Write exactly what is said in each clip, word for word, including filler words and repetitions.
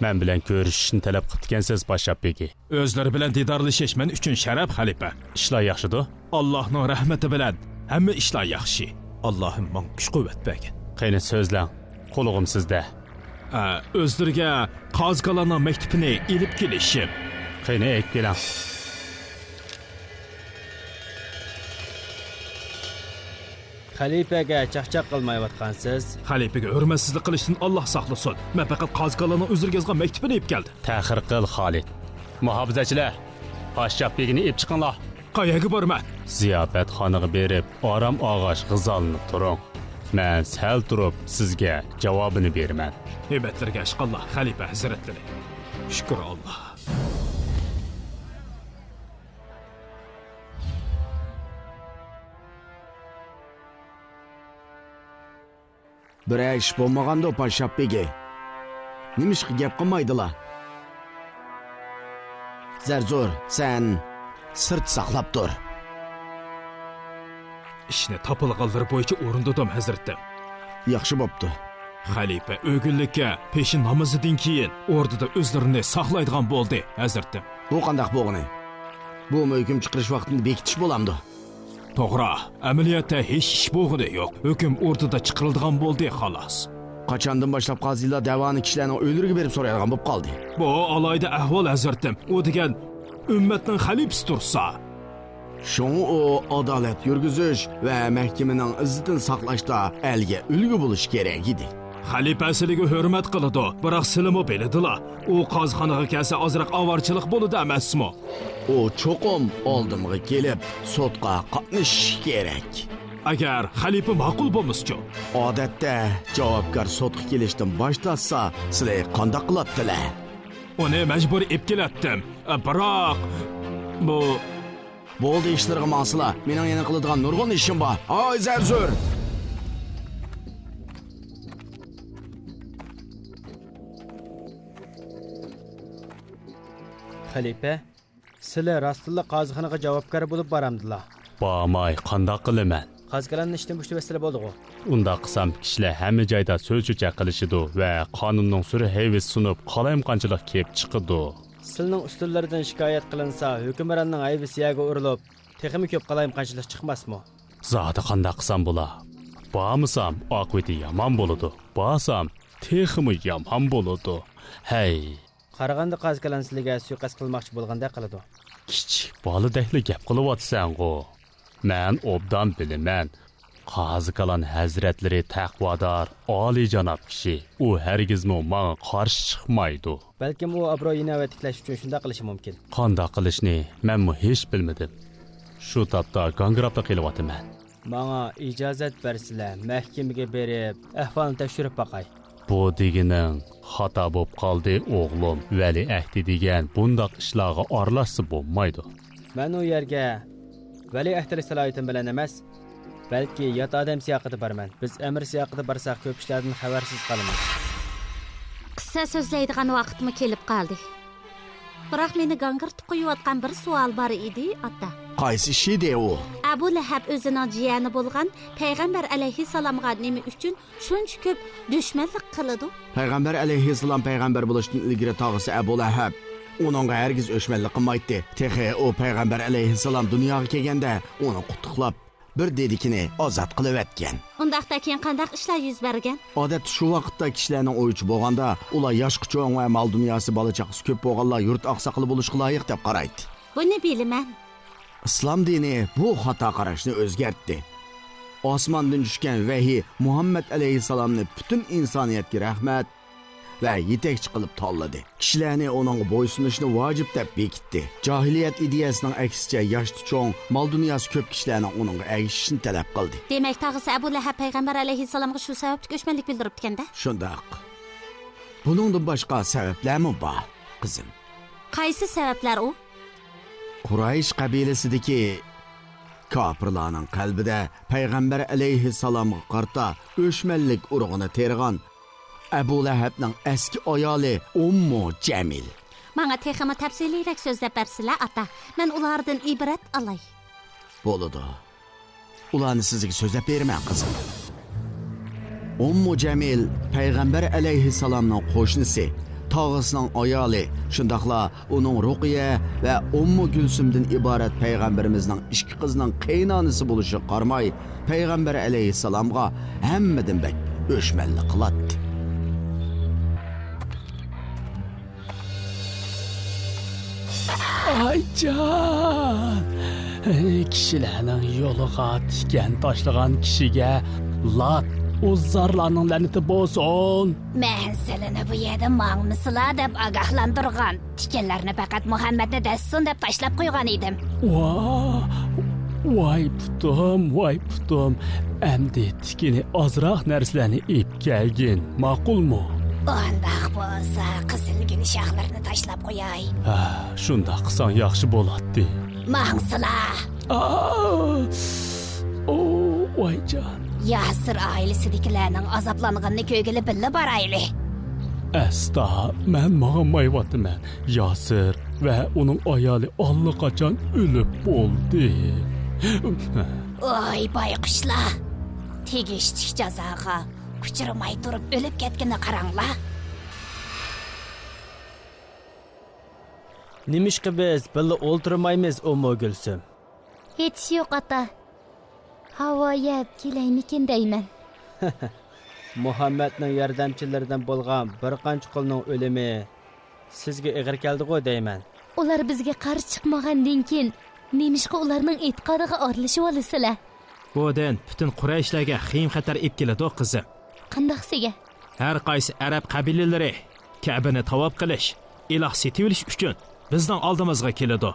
مەن بىلەن كۆرۈشۈشنى تەلەپ قىپتىكەنسىز، پاششاپ بېگى. ئۆزلىرى بىلەن دىدارلىشىش مەن ئۈچۈن شەرەپ، خەلىپە. ئىشلار ياخشىدۇ؟ ئاللاھنىڭ رەھمىتى بىلەن ھەممە ئىشلار ياخشى. ئاللاھىم ماڭا كۈچ-قۇۋۋەت بەرگىن. قېنى سۆزلەڭ، قۇلىقىم سىزدە. ئە، ئۆزلىرىگە قازىكالاننىڭ مەكتۇپىنى ئېلىپ كېلىشىم. قېنى ئېلىپ كېلىڭ. خەلىپەگە چاقچاق قىلمايۋاتقانسىز؟ خەلىپىگە ھۆرمەتسىزلىك قىلىشتىن ئاللاھ ساقلىسۇن. مەن پەقەت قازىكالاننىڭ ئۆزلىرىگە يازغان مەكتۇپىنى ئېلىپ كەلدىم. تەخىر قىل، خالىد. مۇھاپىزەتچىلەر، پاششاپ بېگىنى ئېلىپ چىقىڭلار. قەيەرگە بارىمەن؟ زىياپەتخانىغا بېرىپ، ئارام ئالغاچ غىزالىنىپ تۇرۇڭ. مەن سەل تۇرۇپ سىزگە جاۋابىنى بېرىمەن. ھىممەتلىرىگە ئىشقاللا، خەلىپە ھەزرەتلىرى. شۈكۈر ئاللاھ. بىرەر ئىش بولمىغاندۇ، پاششاپ بېگى؟ نېمىشقا گەپ قىلمايدىلا؟ زەرزۇر، سەن سىرت ساقلاپ تۇر. ئىشنى تاپىلىغانلىرى بويىچە ئورۇندىدىم، ھەزرىتىم. ياخشى بوپتۇ. خەلىپە ئۆگۈنلۈككە پېشىن نامىزىدىن كېيىن ئوردىدا ئۆزلىرىنى ساقلايدىغان بولدى، ھەزرىتىم. بۇ قانداق بولغىنى؟ بۇمۇ ھۆكۈم چىقىرىش ۋاقتىنى بېكىتىش بولامدۇ؟ توغرا، ئەمەلىيەتتە ھېچ ئىش بولغىنى يوق. ھۆكۈم ئوردىدا چىقىرىلىدىغان بولدى، خالاس. قاچاندىن باشلاپ قازىلار دەۋانى كىشىلەرنىڭ ئۆيلىرىگە بېرىپ سورايدىغان بولۇپ قالدى؟ بۇ ئالاھىدە ئەھۋال، ھەزرىتىم. ئۇ دېگەن ئۈممەتنىڭ خەلىپىسى تۇرسا. شۇڭا ئۇ ئادالەت يۈرگۈزۈش ۋە مەھكىمىنىڭ ئىززىتىنى ساقلاشتا ئەلگە ئۈلگە بولۇشى كېرەك ئىدى. خەلىپە سىلىگە ھۆرمەت قىلىدۇ، بىراق سىلىمۇ بىلىدىلا، ئۇ قازخانىغا كەلسە ئازراق ئاۋارىچىلىق بولىدۇ ئەمەسمۇ؟ ئۇ چوقۇم ئالدىمغا كېلىپ، سوتقا قاتنىشىشى كېرەك. ئەگەر خەلىپە ماقۇل بولمىسىچۇ؟ ئادەتتە جاۋابكار سوتقا كېلىشتىن باش تارتسا، سىلى قانداق قىلاتتىلە؟ ئۇنى مەجبۇرىي ئېلىپ كېلەتتىم. بىراق، بۇ بولدى، ئىشلىرىغا ماڭسىلا، مېنىڭ يەنە قىلىدىغان نۇرغۇن ئىشىم بار. ھاي، زەرزۇر! خەلىپە، سىلى راستتىنلا قازىخانىغا جاۋابكار بولۇپ بارامدىلا؟ بارماي قانداق قىلىمەن؟ قازىكالاننى ئىشتىن بوشىتىۋەتسىلە بولدىغۇ. ئۇنداق قىلسام، كىشىلەر ھەممە جايدا سۆز-چۆچەك قىلىشىدۇ ۋە قانۇننىڭ سۈر ھەيۋىسى سۇنۇپ، قالايمىقانچىلىق كېلىپ چىقىدۇ. سىلنىڭ ئۈستۈنلىرىدىن شىكايەت قىلىنسا، ھۆكۈمراننىڭ ھەيۋىسى يەرگە ئۇرۇلۇپ، تېخىمۇ كۆپ قالايمىقانچىلىق چىقماسمۇ؟ زادى قانداق قىلسام بولا؟ بارمىسام، ئاقىۋىتى يامان بولىدۇ. بارسام، تېخىمۇ يامان بولىدۇ. ھەي! قارىغاندا قازىكالان سىلىگە سۇيىقەست قىلماقچى بولغاندەك قىلىدۇ. كىچىك بالىدەكلا گەپ قىلىۋاتىسەنغۇ. مەن ئوبدان بىلىمەن. قازىكالان ھەزرەتلىرى تەقۋادار، ئالىيجاناب كىشى. ئۇ ھەرگىزمۇ ماڭا قارشى چىقمايدۇ. بەلكىم ئۇ ئابرۇيىنى ئەۋەتىكلەش ئۈچۈن شۇنداق قىلىشى مۇمكىن. قانداق قىلىشنى مەنمۇ ھېچ بىلمىدىم. شۇ تاپتا گاڭگىراپلا قېلىۋاتىمەن. ماڭا ئىجازەت بەرسىلە، مەھكىمىگە بېرىپ، ئەھۋالنى تەكشۈرۈپ باقاي. بۇ دېگىنىڭ خاتا بوپ قالدى، ئوغلۇم. ۋەلىئەھدى دېگەن بۇنداق ئىشلارغا ئارىلاشسا بولمايدۇ. مەن ئۇ يەرگە ۋەلىئەھدىلىك سالاھىيىتىم بىلەن ئەمەس، بەلكى يات ئادەم سىياقىدا بارىمەن. بىز ئەمىر سىياقىدا بارساق، كۆپ ئىشلاردىن خەۋەرسىز قالىمىز. قىسسە سۆزلەيدىغان ۋاقىتمۇ كېلىپ قالدى. بىراق مېنى گاڭگىرىتىپ قويۇۋاتقان بىر سوئال بار ئىدى، ئاتا. قايسى ئىش ئىدى ئۇ؟ ئەبۇ لەھەب ئۆزىنىڭ جىيەنى بولغان پەيغەمبەر ئەلەيھىسسالامغا نېمە ئۈچۈن شۇنچە كۆپ دۈشمەنلىك قىلىدۇ؟ پەيغەمبەر ئەلەيھىسسالام پەيغەمبەر بولۇشتىن ئىلگىرى تاغىسى ئەبۇ لەھەب ئۇنىڭغا ھەرگىز ئۆچمەنلىك قىلمايتتى. تېخى ئۇ پەيغەمبەر ئەلەيھىسسالام دۇنياغا كەلگەندە ئۇنى قۇتلۇقلاپ، بىر دېدىكىنى ئازاد قىلىۋەتكەن. ئۇنداقتا كېيىن قانداق ئىشلار يۈز بەرگەن؟ ئادەتتە شۇ ۋاقىتتا كىشىلەرنىڭ ئويىچە بولغاندا، ئۇلار ياشقا چوڭ ۋە مال دۇنياسى، بالا چاقىسى كۆپ بولغانلار يۇرت ئاقساقىلى بولۇشقا لايىق دەپ قارايتتى. بۇنى بىلىمەن. ئىسلام دىنى بۇ خاتا قاراشنى ئۆزگەرتتى. ئاسماندىن چۈشكەن ۋەھىي مۇھەممەد ئەلەيھىسسالامنى پۈتۈن ئىنسانىيەتكە رەھمەت ۋە يېتەكچى قىلىپ تاللىدى. كىشىلەرنى ئۇنىڭغا بويسۇنۇشنى ۋاجىپ دەپ بېكىتتى. جاھىلىيەت ئىدىيەسىنىڭ ئەكسىچە، ياشتا چوڭ، مال دۇنياسى كۆپ كىشىلەرنىڭ ئۇنىڭغا ئەگىشىشىنى تەلەپ قىلدى. دېمەك، تاغىسى ئەبۇ لەھەب پەيغەمبەر ئەلەيھىسسالامغا شۇ سەۋەبلىك ئۆچمەنلىك بىلدۈرۈپتىكەن-دە؟ شۇنداق. بۇنىڭدىن باشقا سەۋەبلەرمۇ بار، قىزىم. قايسى سەۋەبلەر ئۇ؟ قۇرايش قەبىلىسىدىكى كاپىرلارنىڭ قەلبىدە پەيغەمبەر ئەلەيھىسسالامغا قارىتا ئۆچمەنلىك ئۇرۇقىنى تېرىغان ئەبۇ لەھەبنىڭ ئەسكى ئايالى ئۇممۇ جەمىل. ماڭا تېخىمۇ تەپسىلىيرەك سۆزلەپ بەرسىلە، ئاتا. مەن ئۇلاردىن ئىبرەت ئالاي. بولىدۇ. ئۇلارنى سىزگە سۆزلەپ بېرىمەن، قىزىم. ئۇممۇ جەمىل پەيغەمبەر ئەلەيھىسسالامنىڭ قوشنىسى، تاغىسىنىڭ ئايالى، شۇنداقلا ئۇنىڭ رۇقىيە ۋە ئۇممۇ گۈلسۈمدىن ئىبارەت پەيغەمبىرىمىزنىڭ ئىككى قىزىنىڭ قېيىنئانىسى بولۇشىغا قارىماي، پەيغەمبەر ئەلەيھىسسالامغا ھەممىدىن بەك ئۆچمەنلىك قىلاتتى. ئايجان! كىشىلەرنىڭ يولىغا تىكەن تاشلىغان كىشىگە لات، ئۇززارلارنىڭ لەنىتى بولسۇن! مەن سىلىنى بۇ يەردە ماڭمىسىلا دەپ ئاگاھلاندۇرغان. تىكەنلەرنى پەقەت مۇھەممەدنى دەسسۇن دەپ تاشلاپ قويغان ئىدىم. ۋا، ۋاي پۇتۇم، ۋاي پۇتۇم. ئەمدى تىكىنى ئازراق نەرسىلەرنى ئېلىپ كەلگىن، ماقۇلمۇ؟ ئۇنداق بولسا، قىزىلگۈل شاخلىرىنى تاشلاپ قوياي. ھە، شۇنداق قىلساڭ ياخشى بولاتتى. ماڭسىلا. ئا، ئو، ۋايجان. ياسىر ئائىلىسىدىكىلەرنىڭ ئازابلانغىنىنى كۆرگىلى بىللە بارايلى. ئەستا، مەن ماڭالمايۋاتىمەن. ياسىر ۋە ئۇنىڭ ئايالى ئاللىقاچان ئۆلۈپ بولدى. ئوي، بايقۇشلار! تېگىشلىك جازاغا ئۇچرىماي تۇرۇپ ئۆلۈپ كەتكىنىنى قاراڭلار. نېمىشقا بىز بىللە ئولتۇرمايمىز، ئۇممۇ گۈلسۈم؟ ھېچ يوق، ئاتا. ھاۋا يەپ كېلەيمىكىن دەيمەن. مۇھەممەدنىڭ ياردەمچىلىرىدىن بولغان بىر قانچە قۇلنىڭ ئۆلۈمى سىزگە ئېغىر كەلدىغۇ دەيمەن. ئۇلار بىزگە قارشى چىقمىغاندىن كېيىن، نېمىشقا ئۇلارنىڭ ئېتىقادىغا ئارىلىشىۋالىسىلەر؟ بۇ دىن پۈتۈن قۇرەيشلەرگە خېيىم-خەتەر ئېلىپ كېلىدۇ، قىزىم. قانداقسىگە؟ ھەر قايسى ئەرەب قەبىلىلىرى كەبىنى تاۋاپ قىلىش، ئىلاھ سېتىۋېلىش ئۈچۈن بىزنىڭ ئالدىمىزغا كېلىدۇ.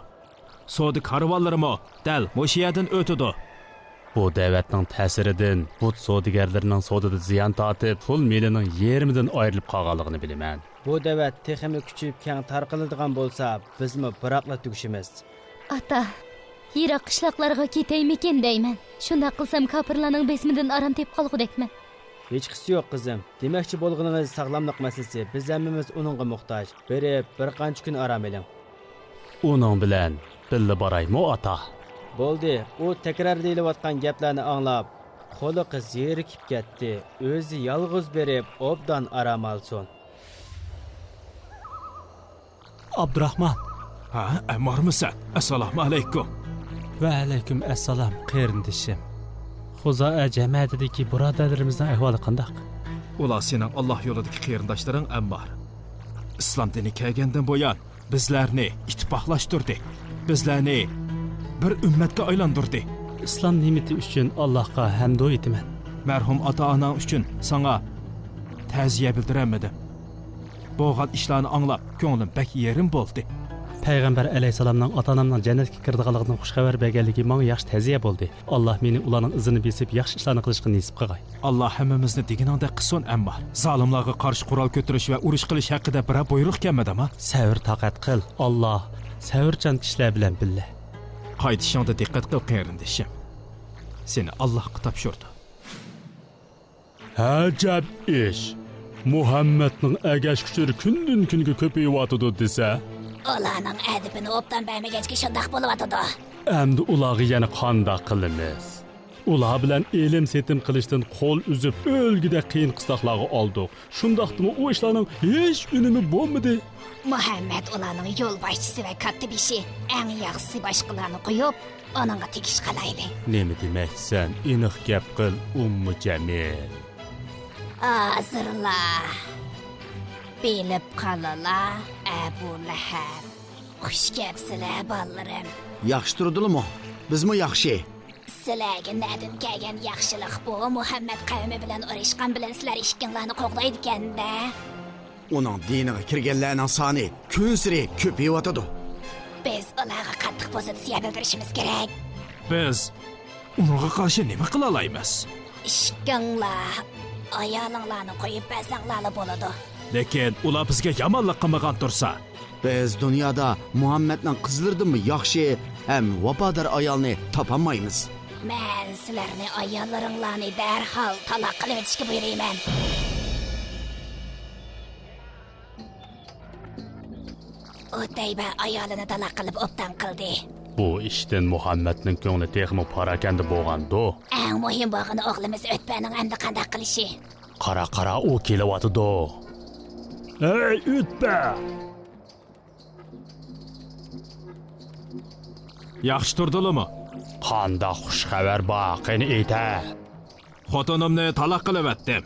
سودا كارۋانلىرىمۇ دەل مۇشۇ يەردىن ئۆتىدۇ. بۇ دەۋەتنىڭ تەسىرىدىن بۇت سودىگەرلىرىنىڭ سودىدا زىيان تارتىپ، پۇل مېلىنىڭ يېرىمىدىن ئايرىلىپ قالغانلىقىنى بىلىمەن. بۇ دەۋەت تېخىمۇ كۈچىيىپ كەڭ تارقىلىدىغان بولسا، بىزمۇ بىراقلا تۈگىشىمىز. ئاتا، يىراق قىشلاقلارغا كېتەيمىكىن دەيمەن. شۇنداق قىلسام، كاپىرلارنىڭ بېسىمىدىن ئارام تېپىپ قالغۇدەكمەن. ھېچقىسى يوق، قىزىم. دېمەكچى بولغىنىڭىز ساغلاملىق مەسىلىسى. بىز ھەممىمىز ئۇنىڭغا موھتاج. بېرىپ، بىر قانچە كۈن ئارام ئېلىڭ. ئۇنىڭ بىلەن بىللە بارايمۇ، ئاتا؟ بولدى، ئۇ تەكرار دېيىلىۋاتقان گەپلەرنى ئاڭلاپ، قۇلىقى زېرىكىپ كەتتى. ئۆزى يالغۇز بېرىپ، ئوبدان ئارام ئالسۇن. ئابدۇراخمان. ھە، ئەممارمۇسەن؟ ئەسسالامۇ ئەلەيكۇم. ۋەئەلەيكۇم ئەسسالام، قېرىندىشىم. خۇزائە جەمەتىدىكى بۇرادەرلىرىمىزنىڭ ئەھۋالى قانداق؟ ئۇلار سېنىڭ ئاللاھ يولىدىكى قېرىنداشلىرىڭ، ئەممار. ئىسلام دىنى كەلگەندىن بۇيان بىزلەرنى ئىتتىپاقلاشتۇردى. بىزلەرنى بىر ئۈممەتكە ئايلاندۇردى. ئىسلام نېمىتى ئۈچۈن ئاللاھقا ھەمدۇ ئېيتىمەن. مەرھۇم ئاتا-ئاناڭ ئۈچۈن ساڭا تەزىيە بىلدۈرەلمىدىم. بولغان ئىشلارنى ئاڭلاپ، كۆڭلۈم بەك يېرىم بولدى. پەيغەمبەر ئەلەيھىسسالامنىڭ ئاتا-ئانامنىڭ جەننەتكە كىرىدىغانلىقىدىن خۇش خەۋەر بەرگەنلىكى ماڭا ياخشى تەزىيە بولدى. ئاللاھ مېنى ئۇلارنىڭ ئىزىنى بېسىپ، ياخشى ئىشلارنى قىلىشقا نېسىپ قىلغاي. ئاللاھ ھەممىمىزنى دېگىنىڭدەك قىلسۇن، ئەممار. زالىملارغا قارشى قورال كۆتۈرۈش ۋە ئۇرۇش قىلىش ھەققىدە بىرەر بۇيرۇق كەلمىدىما؟ سەۋر-تاقەت قىل، ئاللاھ سەۋرچان كىشىلەر بىلەن بىللە. قايتىشىڭدا دىققەت قىل، قېرىندىشىم. سېنى ئاللاھقا تاپشۇردۇم. ئەجەب ئىش! مۇھەممەدنىڭ ئەگەشكۈچىلىرى كۈندىن-كۈنگە كۆپىيىۋاتىدۇ دېسە. ئۇلارنىڭ ئەدىپىنى ئوبدان بەرمىگەچكە شۇنداق بولۇۋاتىدۇ. ئەمدى ئۇلارغا يەنە قانداق قىلىمىز؟ ئۇلار بىلەن ئېلىم-سېتىم قىلىشتىن قول ئۈزۈپ، ئۆلگۈدەك قىيىن-قىستاقلارغا ئالدۇق. شۇنداقتىمۇ ئۇ ئىشلارنىڭ ھېچ ئۈنۈمى بولمىدى. مۇھەممەد ئۇلارنىڭ يولباشچىسى ۋە كاتتىبېشى. ئەڭ ياخشىسى باشقىلارنى قويۇپ، ئۇنىڭغا تېگىش قىلايلى. نېمە دېمەكچىسەن؟ ئېنىق گەپ قىل، ئۇممۇ جەمىل. ھازىرلا بىلىپ قالىلا، ئەبۇ لەھەب. خۇش كەپسىلە، بالىلىرىم. ياخشى تۇردىلىمۇ؟ بىزمۇ ياخشى. سىلەرگە نەدىن كەلگەن ياخشىلىق بۇ؟ مۇھەممەد قەۋمى بىلەن ئۇرۇشقان بىلەن سىلەر ئىككىڭلارنى قوغدايدىكەن-دە. ئۇنىڭ دىنىغا كىرگەنلەرنىڭ سانى كۈنسېرى كۆپىيىۋاتىدۇ. بىز ئۇلارغا قاتتىق پوزىتسىيە بىلدۈرۈشىمىز كېرەك. بىز ئۇنىڭغا قارشى نېمە قىلالايمىز؟ ئىككىڭلار ئايالىڭلارنى قويۇپ بەرسەڭلارلا بولىدۇ. لېكىن ئۇلار بىزگە يامانلىق قىلمىغان تۇرسا. بىز دۇنيادا مۇھەممەدنىڭ قىزلىرىدىنمۇ ياخشى ھەم ۋاپادار ئايالنى تاپالمايمىز. مەن سىلەرنى ئاياللىرىڭلارنى دەرھال تالاق قىلىۋېتىشكە بۇيرۇيمەن. ئۇتەيبە ئايالىنى تالاق قىلىپ ئوبدان قىلدى. بۇ ئىشتىن مۇھەممەدنىڭ كۆڭلى تېخىمۇ پاراكەندە بولغاندۇ؟ ئەڭ مۇھىم بولغىنى ئوغلىمىز ئۆتبەنىڭ ئەمدى قانداق قىلىشى. قارا، قارا، ئۇ كېلىۋاتىدۇ. ھەي، ئۆتپە! ياخشى تۇردىلىمۇ؟ قانداق خۇش خەۋەر بار، قېنى ئېيتە! خوتۇنۇمنى تالاق قىلىۋەتتىم.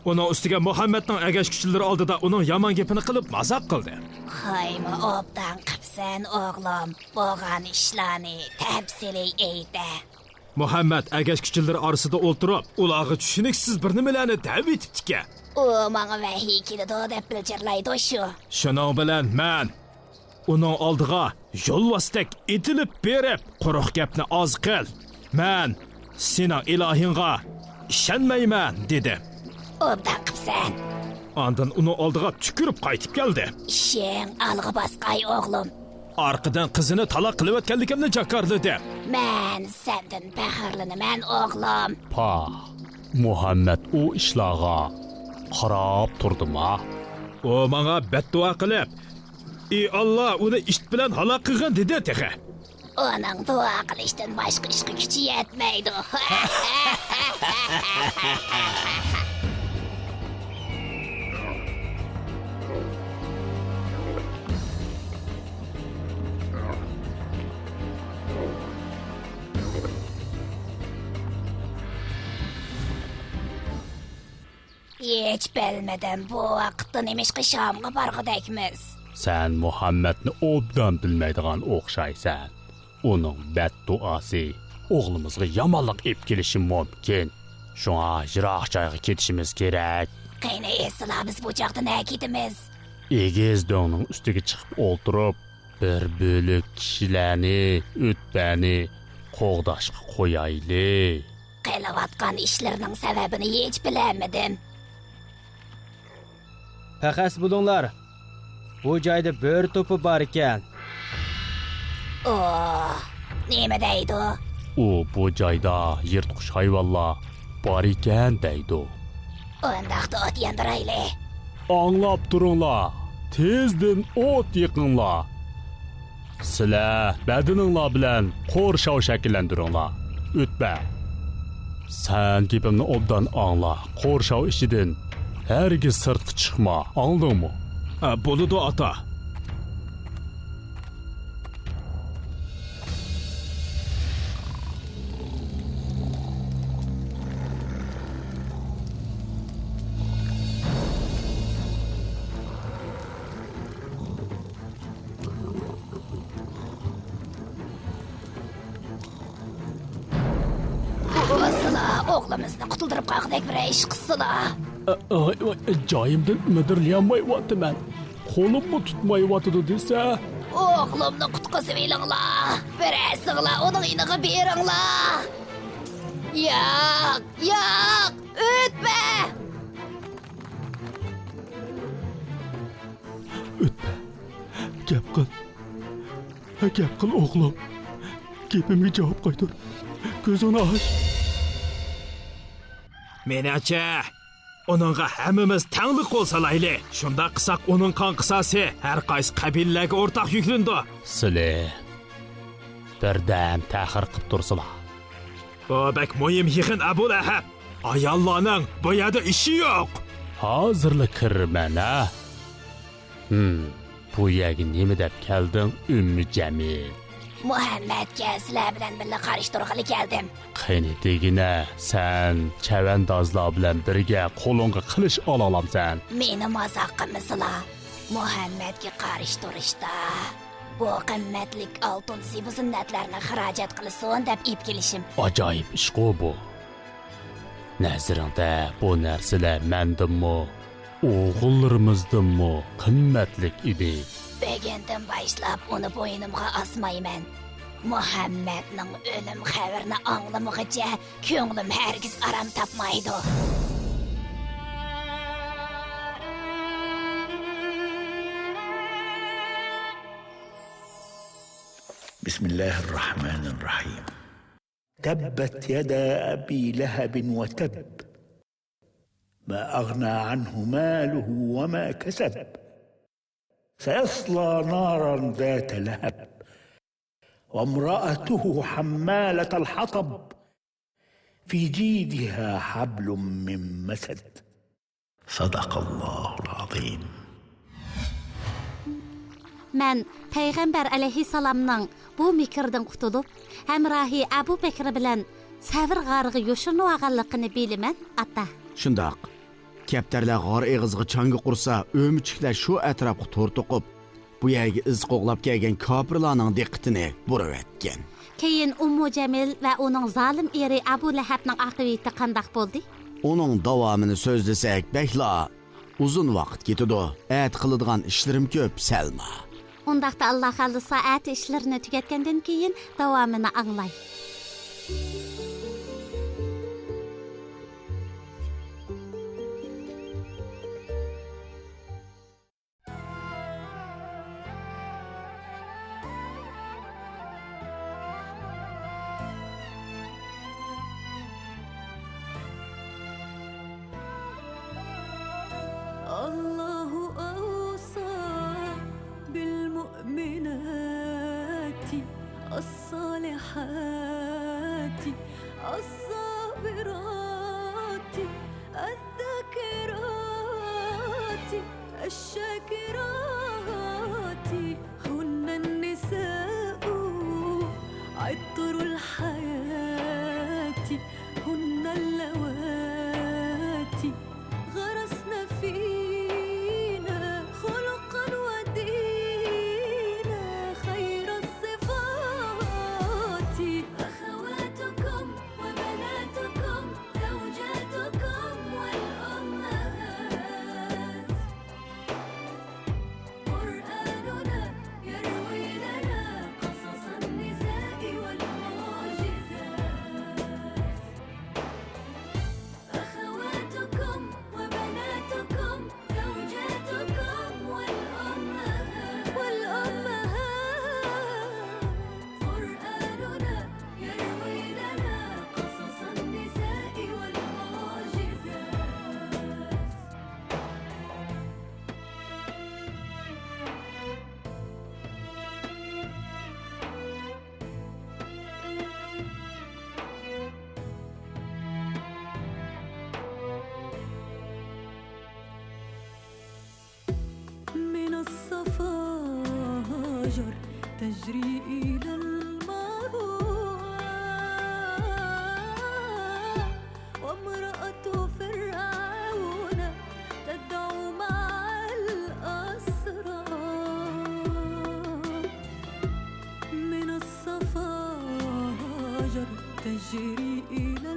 ئۇنىڭ ئۈستىگە مۇھەممەدنىڭ ئەگەشكۈچىلىرى ئالدىدا ئۇنىڭ يامان گېپىنى قىلىپ مازاق قىلدىم. خايمۇ ئوبدان قىپسەن، ئوغلۇم. بولغان ئىشلارنى تەپسىلىي ئېيتە. مۇھەممەد ئەگەشكۈچىلىرى ئارىسىدا ئولتۇرۇپ، ئۇلارغا چۈشىنىكسىز بىر نېمىلەرنى دەۋېتىپتىكەن. ئۇ ماڭا ۋەھىي كېلىدۇ دەپ بىلجىرلايدۇ شۇ. شۇنىڭ بىلەن مەن ئۇنىڭ ئالدىغا يولۋاستەك ئېتىلىپ بېرىپ، قۇرۇق گەپنى ئاز قىل. مەن سېنىڭ ئىلاھىڭغا ئىشەنمەيمەن، دېدىم. ئوبدان قىپسەن. ئاندىن ئۇنىڭ ئالدىغا تۈكۈرۈپ قايتىپ كەلدىم. ئىشىڭ ئالغا باسقاي، ئوغلۇم. ئارقىدىن قىزىنى تالاق قىلىۋەتكەنلىكىمنى جاكارلىدىم. مەن سەندىن پەخىرلىنىمەن، ئوغلۇم. پا، مۇھەممەد ئۇ ئىشلارغا قاراپ تۇردىما؟ ئۇ ماڭا بەتدۇئا قىلىپ، ئى ئاللا، ئۇنى ئىت بىلەن ھالاك قىلغىن، دېدى تېخى. ئۇنىڭ دۇئا قىلىشتىن باشقا ئىشقا كۈچى يەتمەيدۇ. ھېچ بىلمىدىم، بۇ ۋاقىتتا نېمىشقا شامغا بارغۇدەكمىز؟ سەن مۇھەممەدنى ئوبدان بىلمەيدىغان ئوخشايسەن. ئۇنىڭ بەتدۇئاسى ئوغلىمىزغا يامانلىق ئېلىپ كېلىشى مۇمكىن. شۇڭا يىراق جايغا كېتىشىمىز كېرەك. قېنى، ئېيتسىلا، بىز بۇ چاغدا نەگە كېتىمىز؟ ئېگىز دۆڭنىڭ ئۈستىگە چىقىپ ئولتۇرۇپ، بىر بۆلەك كىشىلەرنى، ئۆتپەنى قوغداشقا قويايلى. قىلىۋاتقان ئىشلىرىنىڭ سەۋەبىنى ھېچ بىلەلمىدىم. پەخەس بولۇڭلار، بۇ جايدا بۆرە توپى بار ئىكەن. ئۇ نېمە دەيدۇ؟ ئۇ بۇ جايدا يىرتقۇچ ھايۋانلار بار ئىكەن دەيدۇ. ئۇنداقتا ئوت ياندۇرايلى. ئاڭلاپ تۇرۇڭلار، تېزدىن ئوت يېقىڭلار. سىلەر بەدىنىڭلار بىلەن قورشاۋ شەكىللەندۈرۈڭلار. ئۆتپە، سەن گېپىمنى ئوبدان ئاڭلا، قورشاۋ ئىچىدىن ھەرگىز سىرتقا چىقما، ئاڭلىدىڭمۇ؟ ئە، بولىدۇ، ئاتا. بولسىلا، ئوغلىمىزنى قۇتۇلدۇرۇپ قالغۇدەك بىر ئىش قىلسىلا. ئا، ئاي، ۋاي، جايىمدىن مىدىرلىيالمايۋاتىمەن. قولۇممۇ تۇتمايۋاتىدۇ دېسە. ئوغلۇمنى قۇتقۇزۇۋېلىڭلار. بىرەرسىڭلار ئۇنىڭ يېنىغا بېرىڭلار. ياق، ياق، ئۆتپە! ئۆتپە، گەپ قىل. ھە، گەپ قىل، ئوغلۇم. گېپىمگە جاۋاب قايتۇر. كۆزۈڭنى ئاچ. مېنىڭچە، ئۇنىڭغا ھەممىمىز تەڭلىك قول سالايلى. شۇنداق قىلساق، ئۇنىڭ قان قىساسى ھەر قايسى قەبىلىلەرگە ئورتاق يۈكلىنىدۇ. سىلى بىردەم تەخىر قىپ تۇرسىلا. بۇ بەك مۇھىم يىغىن، ئەبۇل ئەھەب. ئاياللارنىڭ بۇ يەردە ئىشى يوق. ھازىرلا كىرىمەن، ھە؟ ھىم، بۇ يەرگە نېمە دەپ كەلدىڭ، ئۈممى جەمىل؟ مۇھەممەدكە سىلەر بىلەن بىللە قارشى تۇرغىلى كەلدىم. قېنى دېگىنە، سەن چەۋەندازلار بىلەن بىرگە قولۇڭغا قىلىچ ئالالامسەن؟ مېنى مازاق قىلمىسىلا. مۇھەممەدكە قارشى تۇرۇشتا بۇ قىممەتلىك ئالتۇن زىبۇ زىننەتلەرنى خىراجەت قىلسۇن دەپ ئېلىپ كېلىشىم. ئاجايىپ ئىشقۇ بۇ. نەزىرىڭدە بۇ نەرسىلەر مەندىنمۇ، ئوغۇللىرىمىزدىنمۇ قىممەتلىك ئىدى. بۈگۈندىن باشلاپ ئۇنى بوينۇمغا ئاسمايمەن. مۇھەممەدنىڭ ئۆلۈم خەۋىرىنى ئاڭلىمىغىچە كۆڭلۈم ھەرگىز ئارام تاپمايدۇ. بسم الله الرحمن الرحيم. تبت يدا أبي لهب وتب. ما أغنى عنه ماله وما كسب. سيصلى نارا ذات لهب. وامرأته حمالة الحطب. في جيدها حبل من مسد. صدق الله العظيم. مەن پەيغەمبەر ئەلەيھىسسالامنىڭ بۇ مىكىردىن قۇتۇلۇپ، ھەمراھى ئەبۇ بەكرى بىلەن سەۋر غارىغا يوشۇرۇنۇۋالغانلىقىنى بىلىمەن، ئاتا. شۇنداق. كەپتەرلەر غار ئېغىزىغا چاڭگا قۇرسا، ئۆمۈچۈكلەر شۇ ئەتراپقا تور توقۇپ، بۇ يەرگە ئىز قوغلاپ كەلگەن كاپىرلارنىڭ دىققىتىنى بۇرىۋەتكەن. كېيىن ئۇممۇ جەمىل ۋە ئۇنىڭ زالىم ئېرى ئەبۇ لەھەبنىڭ ئاقىۋىتى قانداق بولدى؟ ئۇنىڭ داۋامىنى سۆزلىسەك، بەكلا ئۇزۇن ۋاقىت كېتىدۇ. ئەتە قىلىدىغان ئىشلىرىم كۆپ، سەلما. ئۇنداقتا، ئاللا خالىسا، ئەتە ئىشلىرىنى تۈگەتكەندىن كېيىن داۋامىنى ئاڭلاي. الله أوصى بالمؤمنات الصالحات الصابرات الذاكرات الشاكرات هن النساء عطر الحياة هن اللواتي غرسن فينا خلقا ودينا خير الصفات أخواتكم وبناتكم زوجاتكم والأمهات قرآننا يروي لنا قصص النساء والمعجزات أخواتكم وبناتكم زوجاتكم والأمهات والأمهات قرآننا يروي لنا قصص النساء والمعجزات من الصفا هاجر تجري إلى المروة وامرأة فرعون تدعو مع الأسرى من الصفا هاجر تجري إلى